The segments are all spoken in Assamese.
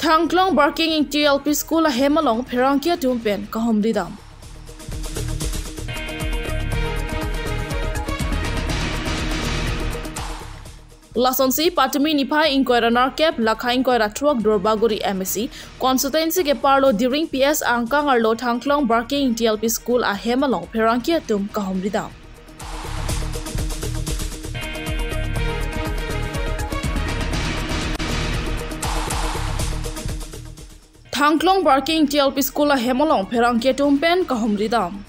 Thangklong barking in TLP school a hemalong pherangkia tumpen kahomridam. Lasonsi Patmi Nipa inquiry Narkep Lakha inquiry truck Dorbaguri MSc constituency ke parlo during PS angkang arlo Thangklong barking TLP school a hemalong pherangkia tum kahomridam. Thangklong barking TLP school a hemalong pherangkia tumpen kahomridam.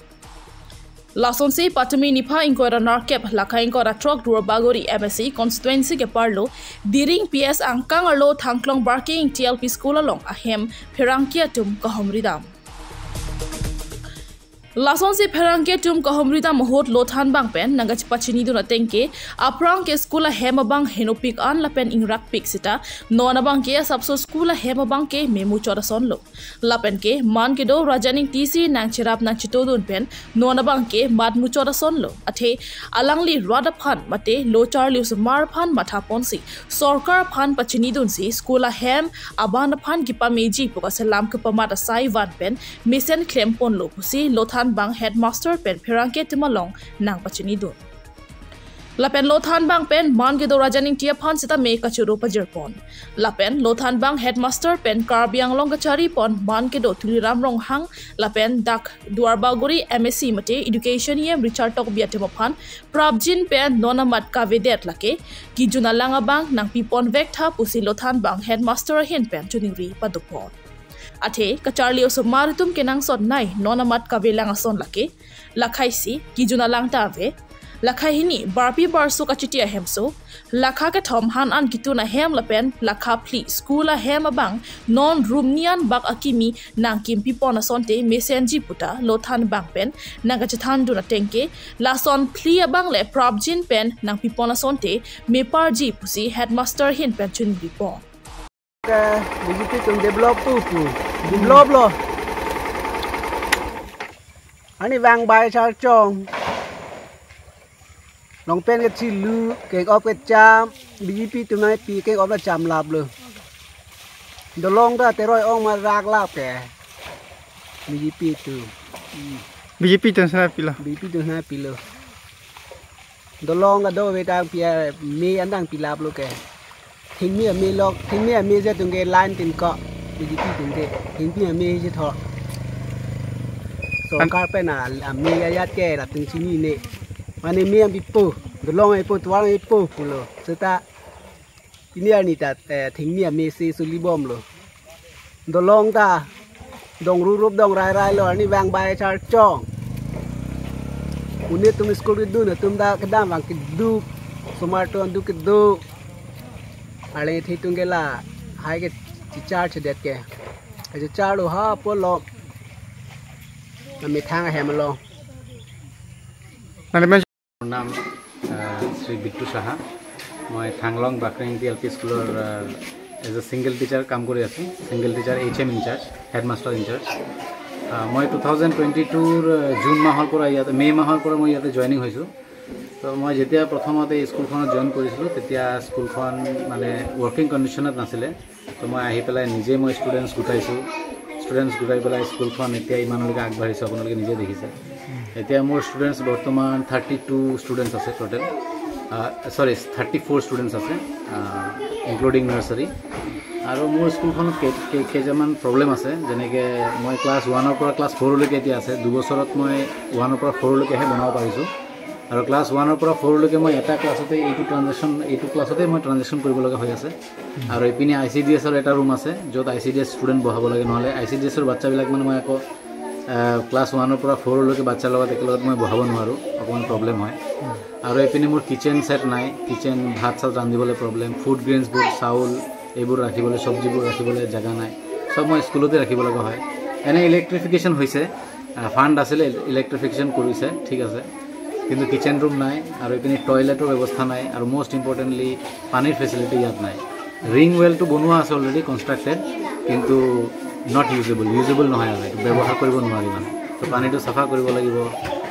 Lasonsi Patmi Nipa inquiry Narkep Lakha inquiry truck Dorbaguri MSc constituency ke parlo during PS angkang arlo Thangklong barking TLP school along ahem pherangkia tum kahomridam. Lasonsi pherangkia tum kahomridam hot lothan bang pen nangach pachini duna tengke aprang ke school a hemabang henopik an lapen ingrak pik sita nona bang ke sabso school a hemabang ke memu chorason lo lapen ke man ke do rajaning TC nang chirap nang chitodun pen nona bang ke madmu chorason lo athe alangli rada phan mate lo charlius mar phan matha ponsi sarkar phan pachini dun si school a hem aban phan ki pameji pokaselam ke pamata sai van pen mission claim pon lo pusi lothan bang headmaster pen pherangke timalong nang pachini dun lapen lothan bang pen man ke do rajaning tia phan sita me kachuru pajerpon lapen lothan bang headmaster pen karbiang long kachari pon man ke do tuliram rong hang lapen dak duarbaguri MSc mate education yem Richard tok biatemo phan prabjin pen nonamat kavedet lake kijuna langa bang nang pipon vek tha pusi lothan bang headmaster hin pen chuningri padupon athe kacharli oso maritum kenang sot nai nonamat kavelang ason lake lakhaisi kijuna langta ve lakhai hini barpi barsu kachitia hemso lakha ke thom han an kituna hem lapen lakha phli school a hem abang non room nian bak akimi nang kimpi pona sonte mesenji puta lothan bang pen nang kachathan duna tengke lason phli abang le prabjin pen nang pipona sonte meparji pusi headmaster hin pen chun bipon BJP tum develop tu pu develop lo ani vang bai cha chong long pen ke chi lu ke op ke cham BJP tum nai pi ke op la cham lap lo do long da te roi ong ma rak lap ke BJP tu BJP tum sana pi lo BJP tum sana pi lo do long ga do ve tang pi me an dang pi lap lo ke thing mi mi lok thing mi mi je tung ke line tin ko BJP tung ke thing mi mi je tho sarkar pe na mi ya ke la tung chini ne mane mi am pu do long ai pu twang ai pu pu lo seta ini ani ta thing mi mi si suli bom lo do long ta dong ru rup dong rai rai lo ani wang bai char chong une tum school ke du na tum da kadam wang ke du smart on du ke du ale thi tung ke la hai ke char che det ke a char lo ha po lo mi thang hem lo মোৰ নাম শ্ৰী বিট্টু সাহা। মই থাংলং বাকৰিং টি এল পি স্কুলৰ এজ এ ছিংগল টিচাৰ কাম কৰি আছোঁ। Single teacher, H M incharge, headmaster incharge. মই 2022ৰ জুন মাহৰ পৰা ইয়াতে, মে' মাহৰ পৰা মই ইয়াতে জইনিং হৈছোঁ। তো মই যেতিয়া প্ৰথমতে স্কুলখনত জইন কৰিছিলোঁ তেতিয়া স্কুলখন মানে ৱৰ্কিং কণ্ডিশ্যনত নাছিলে। তো মই আহি পেলাই নিজে মই ষ্টুডেণ্টছ গোটাইছোঁ। ষ্টুডেণ্টছ গোটাই পেলাই স্কুলখন এতিয়া ইমানলৈকে আগবাঢ়িছোঁ, আপোনালোকে নিজে দেখিছে। এতিয়া মোৰ ষ্টুডেণ্টছ বৰ্তমান 32 ষ্টুডেণ্টছ আছে টোটেল, চৰি 34 ষ্টুডেণ্টছ আছে ইনক্লুডিং নাৰ্চাৰী। আৰু মোৰ স্কুলখনত কেইজনমান প্ৰব্লেম আছে, যেনেকৈ মই ক্লাছ 1ৰ পৰা ক্লাছ 4লৈকে এতিয়া আছে। দুবছৰত মই 1ৰ পৰা 4লৈকেহে বনাব পাৰিছোঁ। আৰু ক্লাছ 1ৰ পৰা 4লৈকে মই এটা ক্লাছতে এইটো ট্ৰানজেকশ্যন, এইটো ক্লাছতে মই ট্ৰানজেকশ্যন কৰিব লগা হৈ আছে। আৰু এইপিনে I C D এছৰ এটা ৰুম আছে য'ত I C D S student বহাব লাগে, নহ'লে I C D এছৰ বাচ্চাবিলাক মানে মই আকৌ ক্লাছ 1ৰ পৰা 4লৈকে বাচ্চাৰ লগত একেলগত মই বহাব নোৱাৰোঁ, অকণমান প্ৰব্লেম হয়। আৰু এইপিনে মোৰ কিটচেন ছেট নাই, কিটচেন ভাত চাত ৰান্ধিবলৈ প্ৰব্লেম, ফুড গ্ৰেইনছবোৰ চাউল এইবোৰ ৰাখিবলৈ, চব্জিবোৰ ৰাখিবলৈ জেগা নাই, চব মই স্কুলতে ৰাখিব লগা হয়। এনেই ইলেক্ট্ৰিফিকেশ্যন হৈছে, ফাণ্ড আছিলে ইলেক্ট্ৰিফিকেশ্যন কৰিছে, ঠিক আছে, কিন্তু কিটচেন ৰুম নাই আৰু এইপিনে টয়লেটৰ ব্যৱস্থা নাই আৰু মষ্ট ইম্পৰ্টেণ্টলি পানীৰ ফেচিলিটি ইয়াত নাই। ৰিং ৱেলটো বনোৱা আছে অলৰেডি কনষ্ট্ৰাক্টেড, কিন্তু not usable, usable নহয় আৰু এইটো ব্যৱহাৰ কৰিব নোৱাৰি মানে। তো পানীটো চাফা কৰিব লাগিব,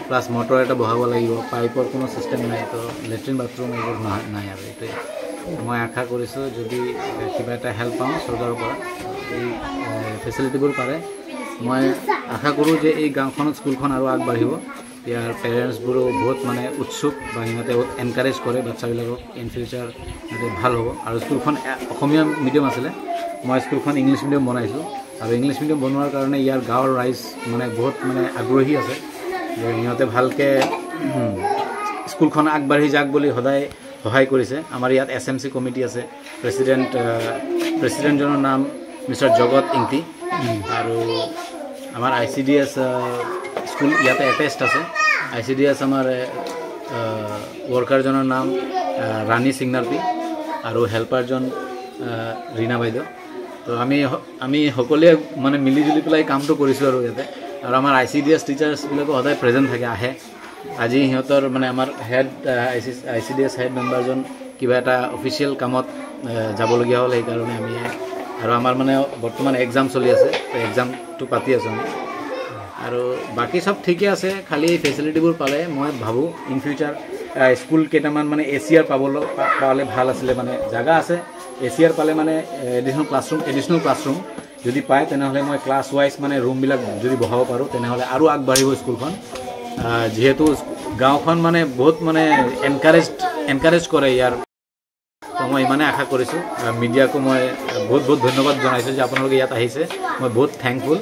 প্লাছ মটৰ এটা বহাব লাগিব, পাইপৰ কোনো ছিষ্টেম নাই, তো লেট্ৰিন বাথৰুম এইবোৰ নাই আৰু এইটোৱে মই আশা কৰিছোঁ যদি কিবা এটা হেল্প পাওঁ চৰকাৰৰ পৰা। এই ফেচিলিটিবোৰ পাৰে। মই আশা কৰোঁ যে এই গাঁওখনত স্কুলখন আৰু আগবাঢ়িব। ইয়াৰ পেৰেণ্টছবোৰো বহুত মানে উৎসুক বা সিহঁতে বহুত এনকাৰেজ কৰে বাচ্ছাবিলাকক, ইন ফিউচাৰ সিহঁতে ভাল হ'ব। আৰু স্কুলখন অসমীয়া মিডিয়াম আছিলে, মই স্কুলখন ইংলিছ মিডিয়াম বনাইছোঁ। আৰু ইংলিছ মিডিয়াম বনোৱাৰ কাৰণে ইয়াৰ গাঁৱৰ ৰাইজ মানে বহুত মানে আগ্ৰহী আছে যে সিহঁতে ভালকৈ স্কুলখন আগবাঢ়ি যাওক বুলি সদায় সহায় কৰিছে। আমাৰ ইয়াত SMC committee আছে, প্ৰেচিডেণ্টজনৰ নাম মিষ্টাৰ জগত ইংতি। আৰু আমাৰ ICDS school ইয়াতে এটেচড আছে। ICDS আমাৰ ৱৰ্কাৰজনৰ নাম ৰাণী সিংনাৰপি আৰু হেল্পাৰজন ৰীণা বাইদেউ। তো আমি সকলোৱে মানে মিলি জুলি পেলাই কামটো কৰিছোঁ আৰু ইয়াতে। আৰু আমাৰ ICDS টিচাৰ্ছবিলাকো সদায় প্ৰেজেণ্ট থাকে, আহে। আজি সিহঁতৰ মানে আমাৰ হেড ICDS head মেম্বাৰজন কিবা এটা অফিচিয়েল কামত যাবলগীয়া হ'ল, সেইকাৰণে আমি আৰু আমাৰ মানে বৰ্তমান এক্সাম চলি আছে, তো এক্সামটো পাতি আছোঁ আমি। আৰু বাকী চব ঠিকে আছে, খালি এই ফেচিলিটিবোৰ পালে মই ভাবোঁ ইন ফিউচাৰ স্কুল কেইটামান মানে ACR পালে ভাল আছিলে। মানে জেগা আছে, ACR পালে মানে এডিশ্যনেল ক্লাছৰুম যদি পায় তেনেহ'লে মই ক্লাছ ৱাইজ মানে ৰুমবিলাক যদি বহাব পাৰোঁ তেনেহ'লে আৰু আগবাঢ়িব স্কুলখন। যিহেতু গাঁওখন মানে বহুত মানে এনকাৰেজ কৰে ইয়াৰ। তো মই ইমানেই আশা কৰিছোঁ। মিডিয়াকো মই বহুত বহুত ধন্যবাদ জনাইছোঁ যে আপোনালোকে ইয়াত আহিছে, মই বহুত থেংকফুল।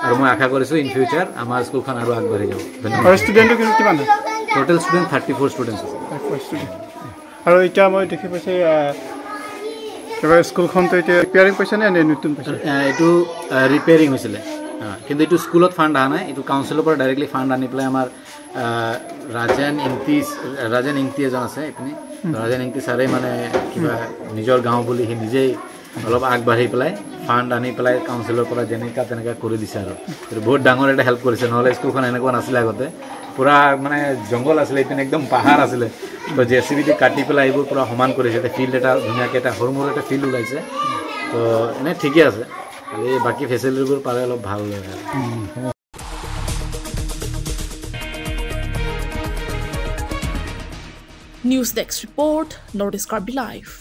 আৰু মই আশা কৰিছোঁ ইন ফিউচাৰ আমাৰ স্কুলখন আৰু আগবাঢ়ি যাব। ধন্যবাদ। আৰু ষ্টুডেণ্টটো কিমান? টোটেল ষ্টুডেণ্ট 34 ষ্টুডেণ্টছ আছে। আৰু এতিয়া মই দেখি পাইছোঁ স্কুলখনটো এতিয়া ৰিপেয়াৰিং পাইছে নে নতুন পাইছে? এইটো ৰিপেয়াৰিং হৈছিলে, কিন্তু এইটো স্কুলত ফাণ্ড অহা নাই, এইটো কাউন্সিলৰ পৰা ডাইৰেক্টলি ফাণ্ড আনি পেলাই আমাৰ ৰাজেন ইংতি এজন আছে এইপিনে, ৰাজেন ইংতি ছাৰে মানে কিবা নিজৰ গাঁও বুলি সি নিজেই অলপ আগবাঢ়ি পেলাই ফাণ্ড আনি পেলাই কাউন্সিলৰ পৰা যেনেকুৱা তেনেকুৱা কৰি দিছে। আৰু এইটো বহুত ডাঙৰ এটা হেল্প কৰিছে, নহ'লে স্কুলখন এনেকুৱা নাছিলে আগতে, পূৰা মানে জংঘল আছিলে, এইপিনে একদম পাহাৰ আছিলে। তো JCB দি কাটি পেলাই এইবোৰ পূৰা সমান কৰিছে। এতিয়া ফিল্ড এটা ধুনীয়াকৈ এটা সৰু মৰু এটা ফিল্ড ওলাইছে। তো এনেই ঠিকে আছে, খালি বাকী ফেচিলিটিবোৰ পালে অলপ ভাল হয়। News Desk Report, Northeast Karbi Live.